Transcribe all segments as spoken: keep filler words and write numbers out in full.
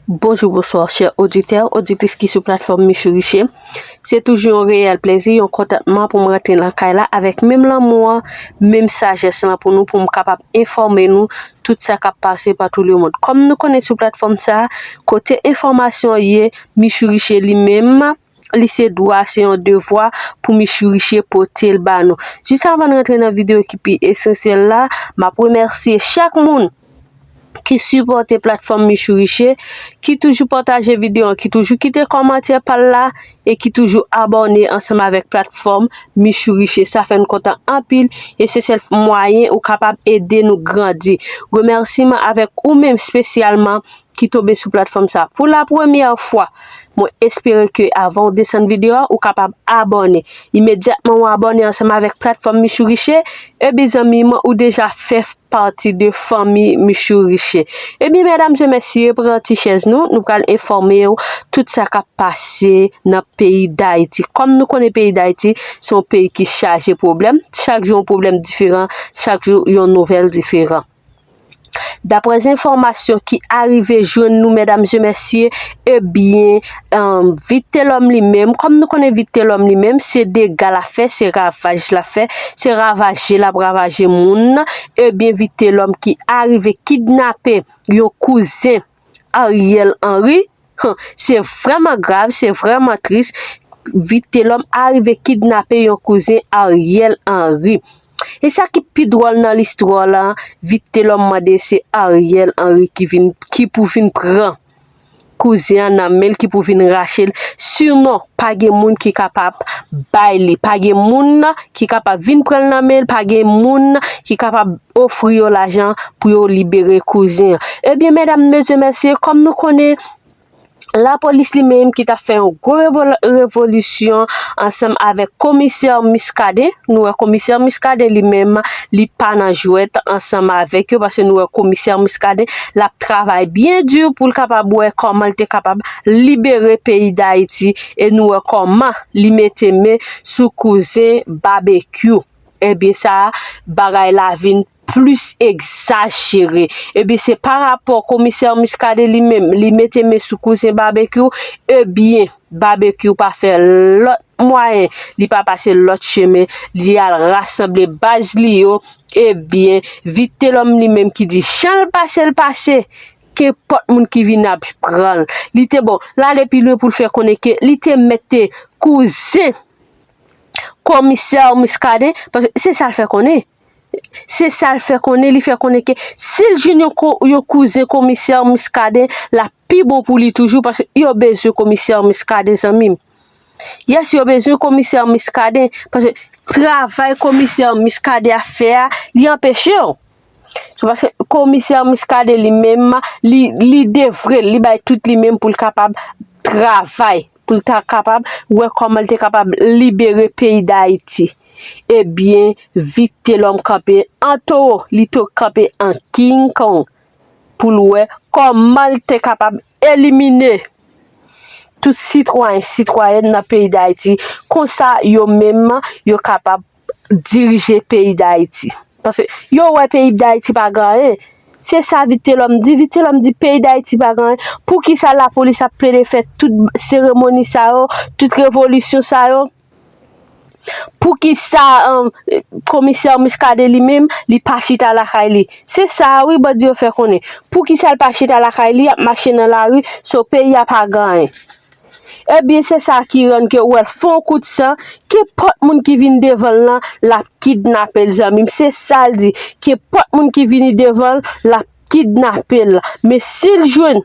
Bonjou, bonswa, chè oditè, oditris ki sou platfòm Michou Riche. Se toujou yon reyèl plezi, yon kontantman pou m rantre nan kay la avèk menm lanmou an, menm sajès lan pou nou, pou m kapab enfòme nou tout sa k ap pase patou lemonn. Kòm nou konnen sou platfòm sa a, kote enfòmasyon ye, Michou Riche li menm, li se dwa, se yon devwa pou Michou Riche pote l ba nou. Jis avan n rantre nan videyo ki pi esansyèl la, m ap remèsye chak moun ki sipòte platfòm Michou Riche, ki toujou pataje videyo an, ki toujou kite kòmantè pa l la, e ki toujou abòne ansanm avèk platfòm Michou Riche. Sa fè n kontan anpil, e se sèl mwayen ou kapab ede nou grandi. Remèsiman avèk ou menm espesyalman ki tonbe sou platfòm sa pou la premyè fwa. Mwen espere ke avan w desann videyo a, ou kapab abòne. Imedyatman w abòne ansanm avèk platfòm Michou Riche, ebyen zanmi m, ou deja fè pati de fanmi Michou Riche. Ebyen, medam e mesye, pran ti chèz nou, nou pral enfòme w tout sa k ap pase nan peyi Dayiti. Kòm nou konnen peyi Dayiti, se yon peyi ki chaje pwoblèm. Chak jou yon pwoblèm diferan, chak jou yon nouvèl diferan. Daprè enfòmasyon ki arive jwenn nou, medam e mesye, ebyen, um, Vitelhomme li menm, kòm nou konnen Vitelhomme li menm, se dega l ap fè, se ravaj l ap fè, se ravaje l ap ravaje moun, ebyen, Vitelhomme ki arive kidnape yon kouzen Ariel Henry, se vrèman grav, se vrèman tris. Vitelhomme arive kidnape yon kouzen Ariel Henry. E sa ki pi dwòl nan listwa la, Vitelhomme mande se Ariel Henry ki vin, ki pou vin pran kouzen an nan men l, ki pou vin rache l. Sinon, pa gen moun ki kapab bay li, pa gen moun ki kapab vin pran l nan men l, pa gen moun ki kapab ofri yo lajan pou yo libere kouzen an. Ebyen, medam e mesye, kòm nou konnen, lapolis li menm ki t ap fè yon gwo revol-, revolisyon ansanm avèk komisè Muscadin. Nou wè komisè Muscadin li menm, li pa nan jwèt ansanm avèk yo, paske nou wè komisè Muscadin, l ap travay byen di pou l kapab wè kòman l te kapab libere peyi Dayiti, e nou wè kòman li mete men sou kouzen Babekyou. Ebyen, sa a, bagay la vin plis egzajere. Ebyen, se pa rapò komisè Muscadin li menm, li mete men sou kouzen Babekyou, ebyen, Babekyou pa fè lòt mwayen, li pa pase lòt chemen, li al rasanble baz li yo, ebyen, Vitelhomme li menm ki di jan l pase, l pase, kenpòt moun ki vin ap pran l. Li te bon, l ale pi lwen pou l fè konnen ke li te mete kouzen komisè Muscadin, paske se sa l fè konnen. Se sa l fè konnen, li fè konnen ke si l jwenn yon ko-, yon kouzen komisè Muscadin, l ap pi bon pou li toujou, paske yo bezwen komisè Muscadin, zanmi m. Yes, yo bezwen komisè Muscadin, paske travay komisè Muscadin ap fè a, li anpeche yo. Se paske komisè Muscadin li menm, li, li devre l, li bay tout li menm pou l kapab travay, pou l ta kapab wè kòman l te kapab libere peyi Dayiti. Ebyen, Vitelhomme kanpe an towo, li tou kanpe an King Kong pou l wè kòman l te kapab elimine tout sitwayen, sitwayèn nan peyi Dayiti. Konsa, yo menm, yo kapab dirije peyi Dayiti. Paske yo wè peyi Dayiti pa gen anyen. Se sa Vitelhomme di. Vitelhomme di peyi Dayiti pa gen anyen. Poukisa lapolis ap plede fè tout seremoni sa yo, tout revolisyon sa yo? Poukisa, um, komisè Muscadin li menm, li pa chita lakay li? Se sa wi bandi yo fè konnen. Poukisa l pa chita lakay li, ap mache nan lari, so peyi a pa gen anyen? Ebyen, se sa ki rann ke w wè l fè yon kout san, kenpòt moun ki vin devan l lan, l ap kidnape l, zanmi m. Se sa l di, kenpòt moun ki vini devan l, l ap kidnape l. Men si l jwenn,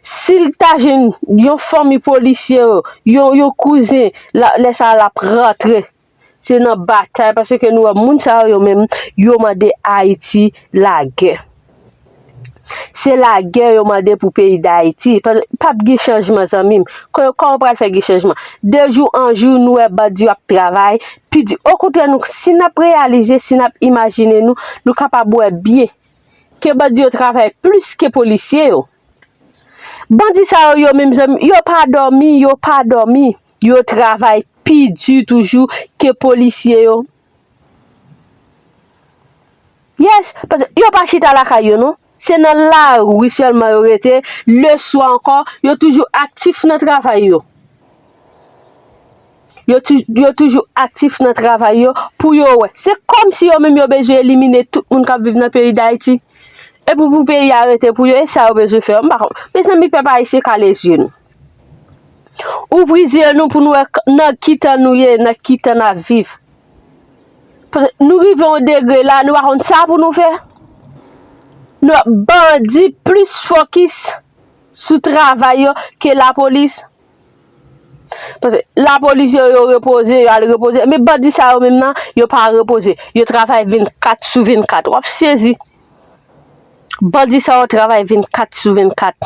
si l ta jwenn yon fanmi polisye yo, yon, yon kouzen, la, lè sa a l ap rantre. Se nan batay, paske nou wè moun sa yo, yo menm, yo mande Ayiti lagè. Se lagè yo mande pou peyi Dayiti. Pa, p ap gen chanjman, zanmi m. Kò-, kòman pral fè gen chanjman? De jou an jou, nou wè bandi yo ap travay pi di. Okontrè, nou, si n ap reyalize, si n ap imajine nou, nou kapab wè byen ke bandi yo travay plis ke polisye yo. Bandi sa yo, yo menm, zanmi, yo pa dòmi, yo pa dòmi. Yo travay pi di toujou ke polisye yo. Yes, paske yo pa chita lakay yo, non. Se nan lari sèlman yo rete, leswa ankò, yo toujou aktif nan travay yo. Yo tou-, yo toujou aktif nan travay yo pou yo wè. Se kòmsi yo menm yo bezwen elimine tout moun k ap viv nan peyi Dayiti. E pou, pou peyi a rete pou yo, e sa yo bezwen fè. M pa konn. Mezanmi, pèp ayisyen, kale zye nou. Ouvri zye nou pou nou wè k-, nan ki tan nou ye, nan ki tan n ap viv. Paske nou rive yon degre la, nou pa konn sa pou nou fè. Nou, bandi plis fokis sou travay yo ke lapolis. Paske lapolis yo, yo repoze, yo al repoze. Men bandi sa yo menm nan, yo pa repoze. Yo travay vennkat sou vennkat. W ap sezi. Bandi sa yo travay vennkat sou vennkat.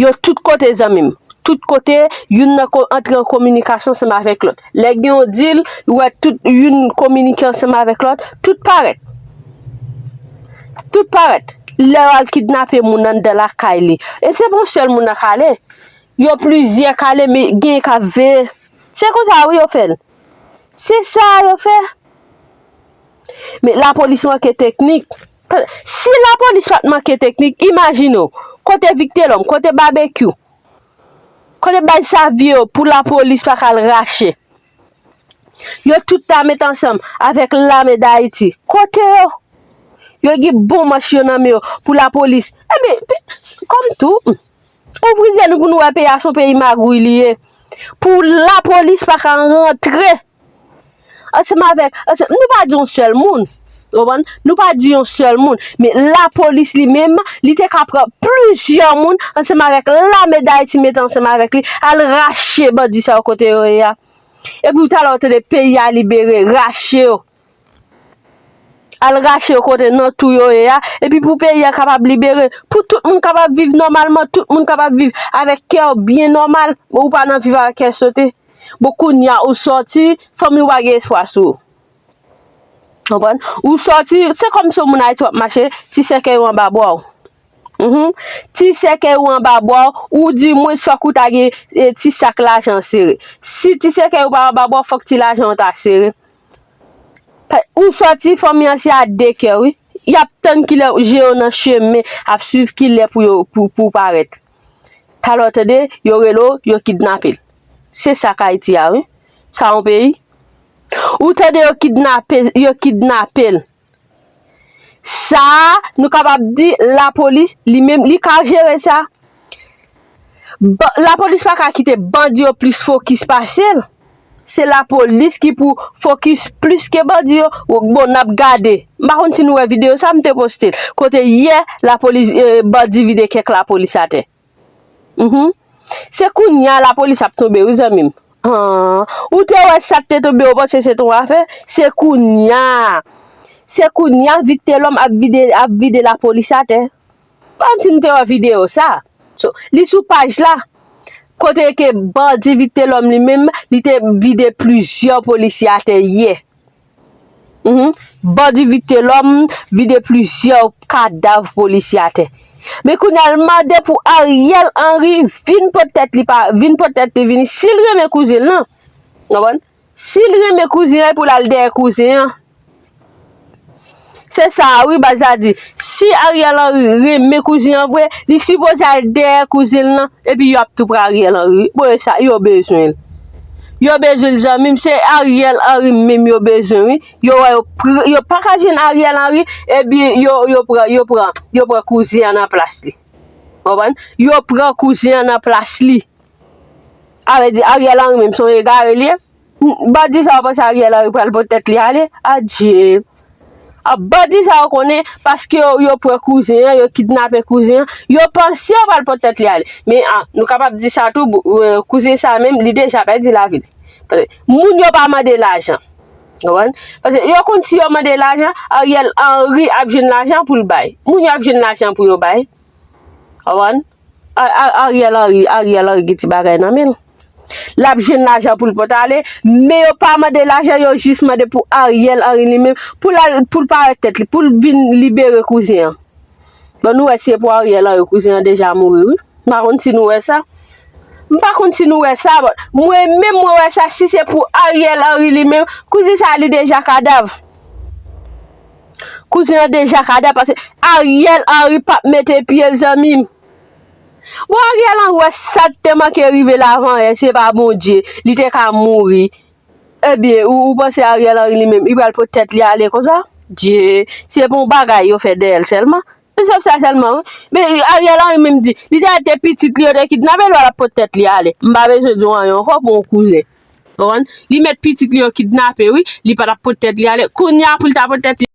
Yo tout kote, zanmi m. Tout kote, youn nan ko-, antre an kominikasyon ansanm avèk lòt. Lè gen yon dil, ou wè tout youn kominike ansanm avèk lòt, tout parèt. Tout parèt. Lè yo al kidnape moun anndan lakay li. E se pa yon sèl moun nan k ale. Yo plizyè k ale, men gen k ap veye. Se konsa wi yo fè l. Se sa yo fè. Men lapolis manke teknik. Si lapolis pa t manke teknik, imajine w, kote Victelhomme, kote Babekyou, kote baz Savio pou lapolis pa ka al rache. Yo tout ta met ansanm avèk lame Dayiti. Kote yo? Yo gen bon manch yo nan men yo pou lapolis. Ebyen, pe-, kòm tou, ouvri zye nou pou nou wè peyi a se yon peyi magouy li ye. Pou lapolis pa ka rantre ansanm avèk, ansanm, nou pa di yon sèl moun. Ou konprann? Nou pa di yon sèl moun. Men lapolis li menm, li te ka pran plizyè moun ansanm avèk lame Dayiti mete ansanm avèk li, al rache bandi sa yo kote yo ye a. Epi w talè w tande peyi a libere, rache yo. Al rache yo kote nan tou yo ye a, epi pou peyi a kapab libere, pou tout moun kapab viv nòmalman, tout moun kapab viv avèk kè yo byen nòmal, ou pa nan viv avèk kè sote. Bon, kounye a ou sòti, fanmi w pa gen espwa sou ou. Konprann? Ou sòti, se kòmsi yon moun Ayiti w ap mache, ti sèkèy ou anba bra w. Mhm. Ti sèkèy ou anba bra w, ou di mwens fòk ou ta gen, e, ti sak lajan sere. Si ti sèkèy ou pa anba bra w, fòk ti lajan w ta sere. Pa-, ou sòti, fanmi an se a de kè, wi. Y ap tann kilè je yo nan chemen, ap swiv kilè pou yo, pou, pou parèt. Talè w tande, yo rele w, yo kidnape l. Se sa k Ayiti a, wi. Sa yon peyi? Ou tande yo kidnape, yo kidnape l. Sa a, nou kapab di lapolis, li menm, li ka jere sa. Ba-, lapolis pa ka kite bandi yo plis fokis pase l. Se lapolis ki pou fokis plis ke bandi yo. Bon, n ap gade. M pa konn si nou wè videyo sa, m te poste l. Kote yè, lapolis, eh, bandi vide kèk lapolis atè. Mhm. Se kounye a lapolis ap tonbe, wi, zanmi m. Ah, ou te wè sa te tonbe, ou panse se te yon afè? Se kounye a. Se kounye a Victelhomme ap vide, ap vide lapolis atè. Pa konn si nou te wè videyo sa. So, li sou paj la. Kote ke bandi Victelhomme li menm, li te vide plizyè polisye atè yè. Mhm. Bandi Victelhomme vide plizyè kadav polisye atè. Men kounye a l mande pou Ariel Henry vin pot tèt li pa, vin pot tèt li vini. Si l renmen kouzin l nan, w konprann? Si l renmen kouzin an, pou l al dèyè kouzin an. Se sa a wi, baz la di. Si Ariel Henry renmen kouzin an vre, li sipoze al dèyè kouzin l nan, epi y ap tou pran Ariel Henry. Bon, e sa, yo bezwen l. Yo bezwen l, zanmi m, se Ariel Henry menm yo bezwen, wi. Yo wè yo pr-, yo pa ka jwenn Ariel Henry, epi yo, yo pran, yo pran, yo pran kouzin an nan plas li. Konprann? Yo pran kouzin an nan plas li. A vle di, Ariel Henry menm se yon egare li ye. Bandi sa yo panse Ariel Henry pral pot tèt li ale? Adje. A, bandi sa yo konnen, paske yo, yo pran kouzin an, yo kidnape kouzin an, yo panse yo pral pot tèt li ale. Men, a, nou kapab di sa tou, bou-, eh, kouzin sa menm, li deja pèdi lavi l. Paske moun yo pa mande lajan. Konprann? Paske yo konn si yo mande lajan, Ariel Henry ap jwenn lajan pou l bay. Moun yo ap jwenn lajan pou yo bay. Konprann? A-, a-, Ariel Henry, Ariel Henry gen ti bagay nan men l. L ap jwenn lajan pou l pot ale, men yo pa mande lajan, yo jis mande pou Ariel Henry li menm, pou l al, pou l parèt tèt li, pou l vin libere kouzin an. Bon, nou wè se pou Ariel Henry, kouzin an deja mouri, wi. M pa konn si nou wè sa. M pa konn si nou wè sa, bon, mwen menm mwen wè sa, si se pou Ariel Henry li menm, kouzin sa li deja kadav. Kouzen an deja ka dèyè, paske Ariel Henry p ap mete pye l, zanmi m. Bon, Ariel Henry wè sa k te manke rive l avan yè, se pa Bondye, li te ka mouri. Ebyen, ou, ou panse Ariel Henry li menm, li pral pot tèt li ale konsa? Dye, se pou yon bagay yo fè dèyè l sèlman. Se sa sèlman, wi. Men Ariel Henry menm di, li te rete pitit li yo te kidnape l, l ap pot tèt li ale. M pa bezwen di w anyen ankò pou yon kouzen. Ou konprann? Li mèt pitit li yo kidnape, wi. Li pa t ap pot tèt li ale. Kounye a pou l ta pot tèt li